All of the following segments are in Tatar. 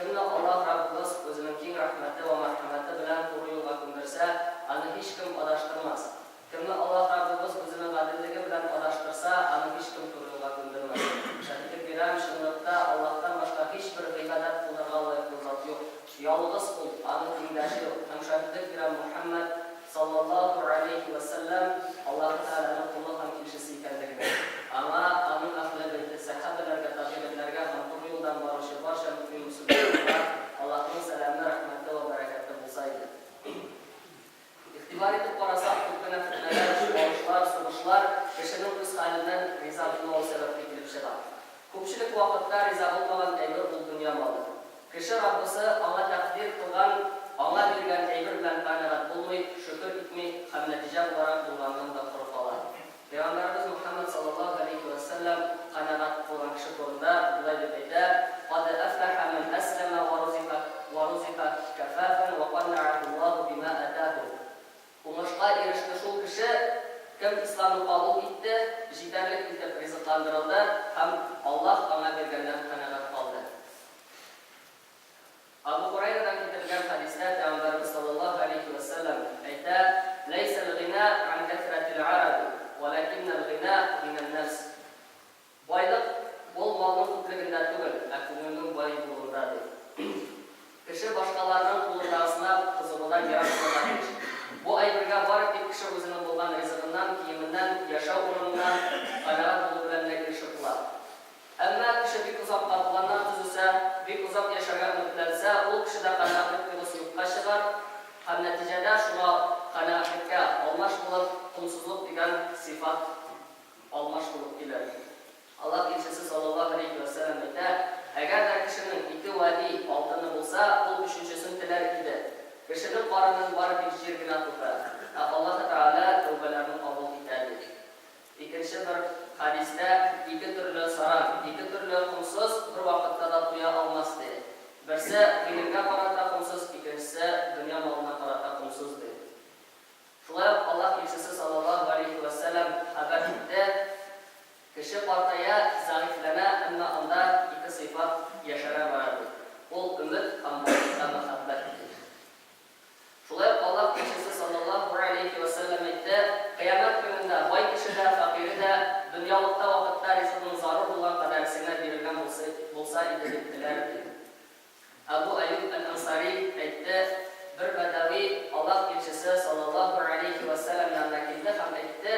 Кемне Аллаһ Раббыбыз Үзенең киң рәхмәте вә мәрхәмәте белән туры юлга күндерсә, аны һичкем адаштырмас. Кемне Аллаһ Раббыбыз Үзенең гаделлеге белән адаштырса, аны һичкем туры юлга күндермәс. Шаһитлек бирәм, чынлыкта Аллаһтан башка һичбер гыйбадәт кылырга лаеклы зат юк. Ялгыз Ул, Аның тиңдәше юк. Һәм шаһитлек бирәм Мухәммәд, саллаллаһу галәйһи вә сәлләм, Аллаһы Тәгаләнең колы һәм илчесе икәнлегенә. Аңа, аның әһле бәйте, сәхабәләргә, табигыйньнәргә һәм туры юлдан баручы барча мөэмин-мөселманнарга Аллаһның сәламе, рәхмәте вә бәрәкәте булса иде. Игътибар итеп карасак, күп кенә фетнәләр, чуалышлар, сугышлар кешенең үз хәленнән риза булмавы сәбәпле килеп чыга. Күпчелек вакытта риза булмаган әйбер ул дөнья малы. Кеше Раббысы аңа тәкъдир кылган, аңа биргән әйбер белән канәгать булмый, шөкер итми һәм нәтиҗә буларак булганнан да коры кала. Пәйгамбәребез Мөхәммәд салләллаһу галәйһи вә сәлләм канәгать кылган кеше турында болай дип әйтә, Кад әфләхә мән әсләмә вә рузика вә рузика кәфафән вә каннәәһуллаһу бимә атаһу. Уңышка иреште шул кеше, кем исламны кабул итте, җитәрлек итеп ризыкландырылды һәм Аллаһ аңа биргәннән канәгать калды. Абу Һурәйрадан китерелгән хәдистә Пәйгамбәребез салләллаһу галәйһи вә сәлләм әйтә, Ләйсәл гина ган кәсрәтил гаради, вәләкиннәл гина гинән нәфс. Байлык, ул малның күплегендә түгел, ә күңелнең бай булуында, ди. Кеше башкаларның кулындагысына кызыгудан ерак булырга тиеш. Бу әйбергә бары тик кеше үзенең булган ризыгыннан, киеменнән, яшәү урыныннан канәгать булу белән генә ирешеп була. Әмма кеше бик озакка планнар төзесә, бик озак яшәргә өметләнсә, ул кешедә канәгатьлек тойгысы юкка чыгар һәм нәтиҗәдә шуңа канәгатьлеккә алмаш булып, комсызлык дигән сыйфат алмаш булып килер. Аллаһ илчесе саллаллаһу галәйһи вә сәлләм әйтә, Әгәр дә кешенең ике вади алтыны булса, ул өченчесен теләр иде. Кешенең карынын бары тик җир генә тутыра, ә Аллаһы Тәгалә тәүбәләрне кабул итә, ди. Икенче бер хәдистә, Ике төрле саран, ике төрле комсыз бер вакытта да туя алмас, ди. Берсе, гыйлемгә карата комсыз, икенчесе, дөнья малына карата комсыз, ди. Шулай ук Аллаһ илчесе салләллаһу галәйһи вә сәлләм хәбәр итте, Кеше картая, зәгыйфьләнә, әмма анда ике сыйфат яшәрә бара, ди. Ул өмет һәм байлыкка мәхәббәт, ди. Шулай ук Аллаһ илчесе салләллаһу галәйһи вә сәлләм әйтте, Кыямәт көнендә бай кеше дә, фәкыйре дә дөньялыкта вакытта ризыкның зарур булган кадәресе генә бирелгән булса иде дип теләр, ди. Әбу Әюб әл-Әнсари әйтте, Бер бәдәви Аллаһ илчесе салләллаһу галәйһи вә сәлләм янына килде һәм әйтте,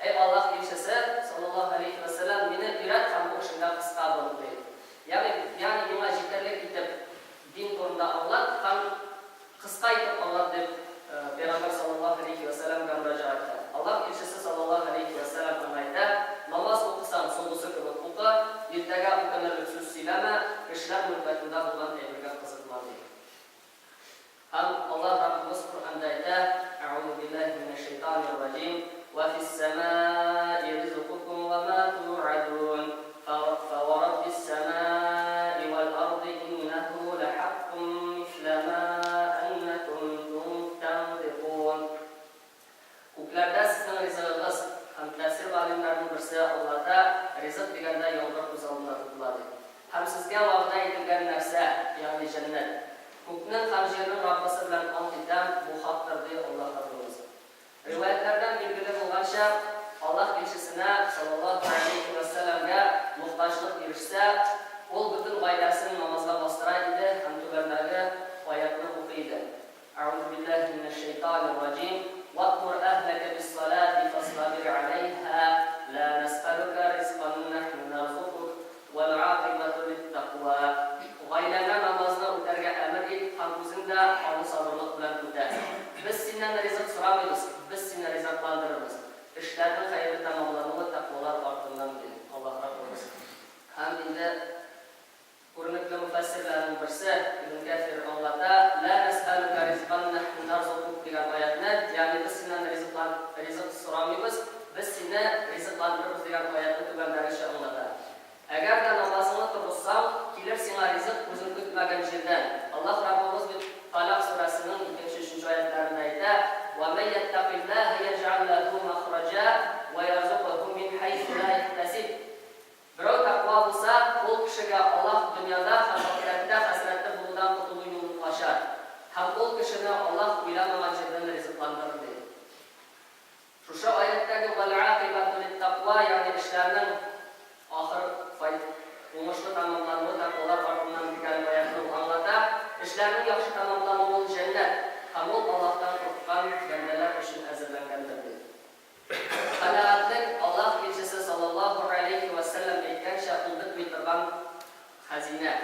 Әй Аллаһ илчесе, салләллаһу галәйһи вә сәлләм, мине өйрәт һәм бу эшеңдә кыска бул, ди. Ягъни, ягъни миңа җитәрлек итеп дин турында аңлат һәм Кыска итеп аңлат, дип, Пәйгамбәр салләллаһу галәйһи вә сәлләмгә мөрәҗәгать итә. Аллаһ илчесе салләллаһу галәйһи вә сәлләм аңа әйтә, Намаз укысаң, соңгысы кебек укы, иртәгә үкенерлек сүз сөйләмә, кешеләр мөлкәтендә булган әйбергә кызыкма, ди. Һәм Аллаһ Раббыбыз Коръәндә әйтә, Әгъузу биллаһи минәш-шәйтанир раҗим, Вә фис-сәмаи ризкукум вә ма тугадун. Фәвәраббис-сәмаи вәл-арди иннәһү ләхәккум мислә мә әннәкүм тәнтикун. Күкләрдә сезнең ризыгыгыз, һәм тәфсир галимнәренең берсе аңлата, ризык дигәндә яңгыр күз алдына тотыла ди. Һәм сезгә вәгъдә ителгән нәрсә, ягъни җәннәт. Күкнең һәм җирнең Раббысы белән ант итәм, бу хактыр, ди Аллаһ Раббыбыз. Риваятьләрдән билгеле булганча, Аллаһ илчесенә, салләллаһу галәйһи вә сәлләмгә, мохтаҗлык ирешсә, ул бөтен гаиләсен намазга бастыра иде һәм түбәндәге аятьне укый иде, Әгъузу биллаһи минәш-шәйтанир раҗим, Вәэмур әһләкә бис-салати фасбабир галәйһа, ла нәсьәлүкә ризкан нәхну нәрзукук, Вәл-гакыйбәту лит-тәкъва. Гаиләңә намазны үтәргә әмер ит һәм үзең дә аны сабырлык белән үтә. Без синнән ризык сорамыйбыз, без сине ризыкландырырбыз. Эшләрнең хәерле тәмамлануы тәкъвалар артыннан, ди Аллаһ Раббыбыз. Һәм инде күренекле мөфәссирләрнең берсе, Ибн Кәсир аңлата, Лә нәсьәлүкә ризкан нәхну нарзукук дигән аятьне, ягъни без синнән ризыклан, ризык сорамыйбыз, Без сине ризыкландырырбыз дигән аятьне түбәндәгечә аңлата. Әгәр дә намазыңны торгызсаң, килер сиңа ризык үзең көтмәгән җирдән. Аллаһ Раббыбыз бит Талак сүрәсенең икенче-өченче аятьләрендә әйтә, Вә мән яттәкыйллаһә яҗгал ләһү мәхраҗа вә ярзукыһу мин хәйсу лә яхтәсиб. Берәү тәкъва булса, ул кешегә Аллаһ дөньяда һәм ахирәттә хәсрәтле булудан ул кешене Аллаһ уйламаган җирдән ризыкландырыр, ди. Шушы аятьтәге вәл-гакыйбату лит-таква, ягъни эшләрнең ахыр фай уңышлы тәмамлануы тәкъвалар артыннан дигән аятьне ул аңлата. Эшләрнең яхшы тәмамлануы ул җәннәт, һәм ул Аллаһтан курыккан бәндәләр өчен әзерләнгәндер, ди. Канәгатьлек, Аллаһ илчесе салләллаһу галәйһи вә сәлләм әйткәнчә, ул бетми торган хәзинә.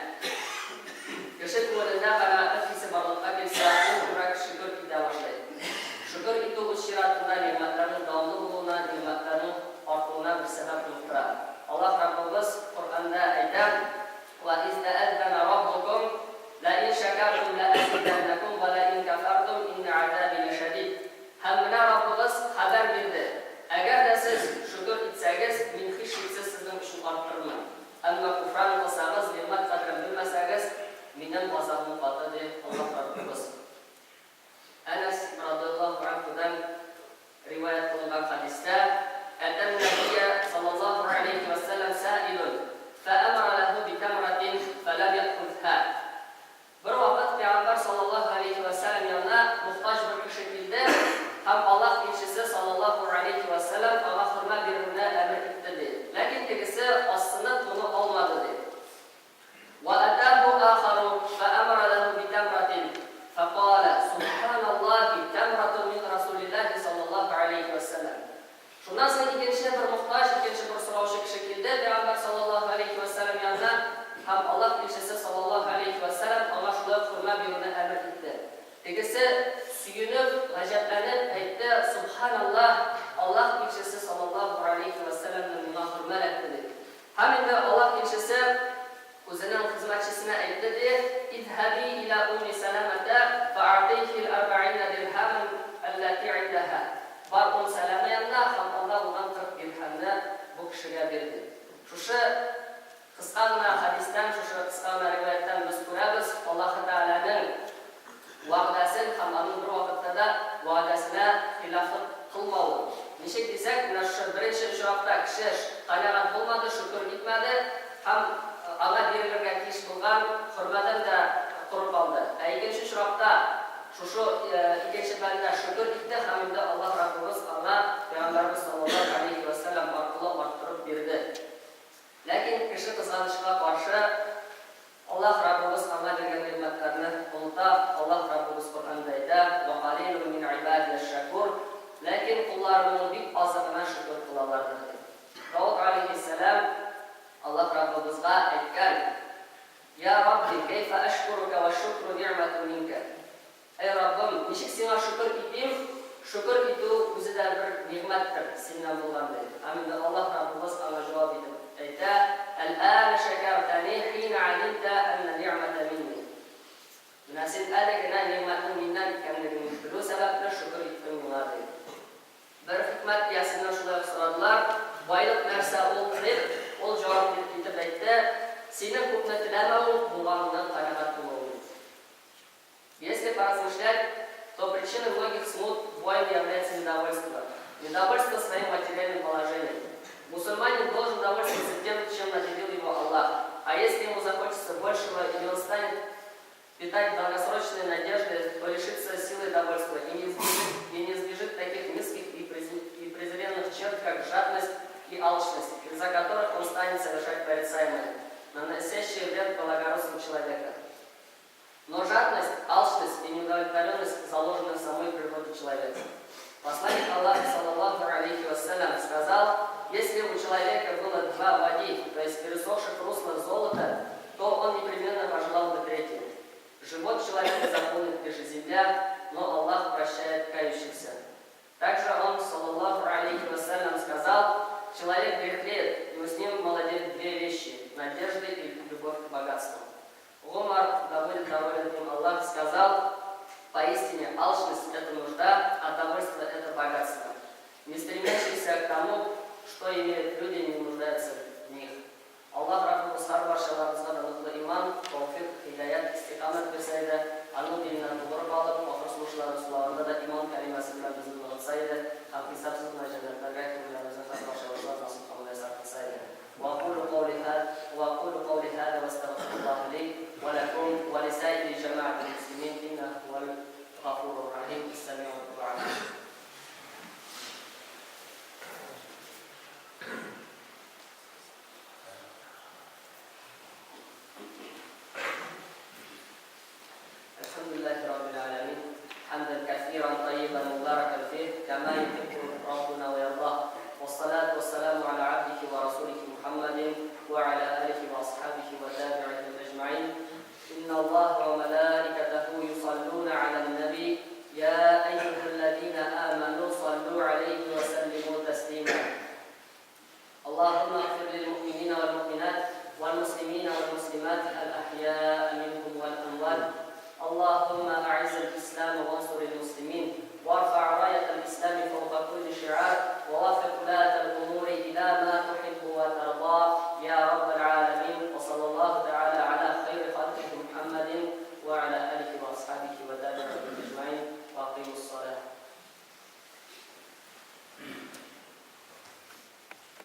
Кеше күңелендә канәгатьлек хисе барлыкка килсә, ул күбрәк шөкер итә башлый. Шөкер итү үз чиратында нигъмәтләрнең дәвамлы булуына, нигъмәтләрнең артуына бер сәбәп булып тора. Аллаһ Раббыбыз Коръәндә әйтә, Вә из тәәззәнә раббукум, ләин шәкәртум ләәзидәннәкум вә ләин кәфәртум иннә гәзәби ләшәдид. Һәм менә Раббыгыз хәбәр бирде, Әгәр дә сез шөкер итсәгез, Мин һичшиксез сезнең өчен арттырырмын. Әмма күфран кылсагыз, нигъмәт кадерен белмәсәгез, Минем газабым каты, ди Аллаһ Раббыбыз. Әнәс радыяллаһу анһудан риваять кылынган хәдистә, Әтән-нәбия саллаллаһу галәйһи вә сәлләм саилун, фәәмәра ләһү битәмратин фәләм яъхузһа. Бервакыт Пәйгамбәр саллаллаһу галәйһи вә сәлләм янына мохтаҗ бер кеше килде һәм Аллаһ илчесе саллаллаһу галәйһи вә сәлләм аңа хөрмә бирүне әмер итте, ди. Ләкин тегесе азсынып моны алмады, ди. Вә әтәһу ахару фәәмәра ләһу битәмратин фәкалә, Субханаллаһи, тәмратун мин Расулиллаһи саллаллаһу галәйһи вә сәлләм. Шуннан соң икенче бер мохтаҗ, икенче бер сораучы кеше килде Пәйгамбәр саллаллаһу галәйһи вә сәлләм янына һәм Аллаһ илчесе саллаллаһу галәйһи вә сәлләм аңа шулай ук хөрмә бирүне әмер итте. Тегесе, сөенеп, гаҗәпләнеп, әйтте, Сүбхәналлаһ, Аллаһ илчесе саллаллаһу галәйһи вә сәлләмнән миңа хөрмә эләкте, ди. Һәм инде Аллаһ илчесе үзенең хезмәтчесенә әйтте, ди, Изһәби илә Умми Сәләмәтә фәәгътыйһил әрбәгыйнә дирһәмән әлләти гыйндәһә. Бар Умм Сәләмә янына һәм анда булган 40 дирһәмне бу кешегә бир, ди. Шушы кыска гына хәдистән, шушы кыска гына риваятьтән без күрәбез, Аллаһы Тәгаләнең вәгъдәсен һәм аның бервакытта да вәгъдәсенә хилафлык кылмавын. Ничек дисәк, менә шушы беренче очракта кеше канәгать булмады, шөкер итмәде һәм аңа бирелергә тиеш булган хөрмәдән дә коры калды. Ә икенче очракта шушы икенче бәндә шөкер итте һәм инде Аллаһ Раббыбыз аңа Пәйгамбәребез саллаллаһу галәйһи вә сәлләм аркылы арттырып бирде. Ләкин кеше кызганычка каршы Аллаһ Раббыбыз аңа биргән нигъмәтләрне оныта, Аллаһ Раббыбыз Коръәндә әйтә, Вә калилун мин гыйбадияш-шәкүр, ләкин колларымның бик азы гына шөкер кылалардыр, дип. Давыт галәйһиссәлам Аллаһ Раббыбызга әйткән, Йа Рабби, кәйфә әшкүрүкә вәш-шөкрү нигъмәтун минкә. Әй Раббым, ничек Сиңа шөкер итим, шөкер итү үзе дә бер нигъмәттер, Синнән булган, ди. Һәм инде Аллаһ Раббыбыз аңа җавап итеп әйтә, Әл-әәнә шәкәртәни хинә алимтә әннә нигъмәтә минни. Менә син әле генә нигъмәтнең миннән икәнлеген белү сәбәпле шөкер иттең миңа, ди. Бер хикмәт иясеннән шулай ук сорадылар, Байлык нәрсә ул? дип, ул җавап итеп әйтте, Синең күпне теләмәвең, булганыңнан канәгать булуың, ди. Если поразмышлять, то причиной многих смут войн является недовольство. Недовольство своим материальным положением. Мусульманин должен довольствоваться тем, чем наделил его Аллах. А если ему захочется большего, и он станет питать долгосрочные надежды, то лишится силы довольства и не избежит, и не избежит таких низких и презренных черт, как жадность и алчность, из-за которых он станет совершать порицаемое, наносящее вред благородству человека. Но жадность, алчность и неудовлетворенность заложены в самой природе человека. Посланник Аллаха, саллаллаху алейхи вассалям, сказал, если у человека было два вади, то есть пересохших русла золота, то он непременно пожелал бы третье. Живот человека заполнит лишь земля, но Аллах прощает кающихся. Также он, саллаллаху алейхи вассалям, сказал, человек дряхлеет, но с ним молодеют две вещи – надежды и любовь к богатству. Гомар, да будет доволен им Аллах, сказал, поистине алчность – это нужда, а довольство – это богатство. Не стремящиеся к тому, что имеют люди, не нуждаются в них. Аллаһ Раббыбыз һәрбарчаларыбызга да ныклы иман, тәүфыйк, һидаять, истикамәт бирсә иде, Аның диненә тугры калып, ахыр сулышларын сулаганда да иман кәлимәсе белән безне ныгытса иде һәм хисапсыз гына җәннәтләргә керүләребезне һәрбарчабызга насыйп һәм мөяссәр кылса иде. Вәкулу каули һә вәкулу каули һәза вәстәгъфируллаһа ли вә ләкүм вә лисаири җәмәгатил мөслимин иннәһу һүәл. Гафурур Рахим, Сәмигъ дуа. الحمد لله رب العالمين حمدا كثيرا طيبا مباركا فيه كما يحب ربنا ويرضاه والصلاة والسلام على عبده ورسوله محمد وعلى آله وأصحابه وتابعه أجمعين. إن الله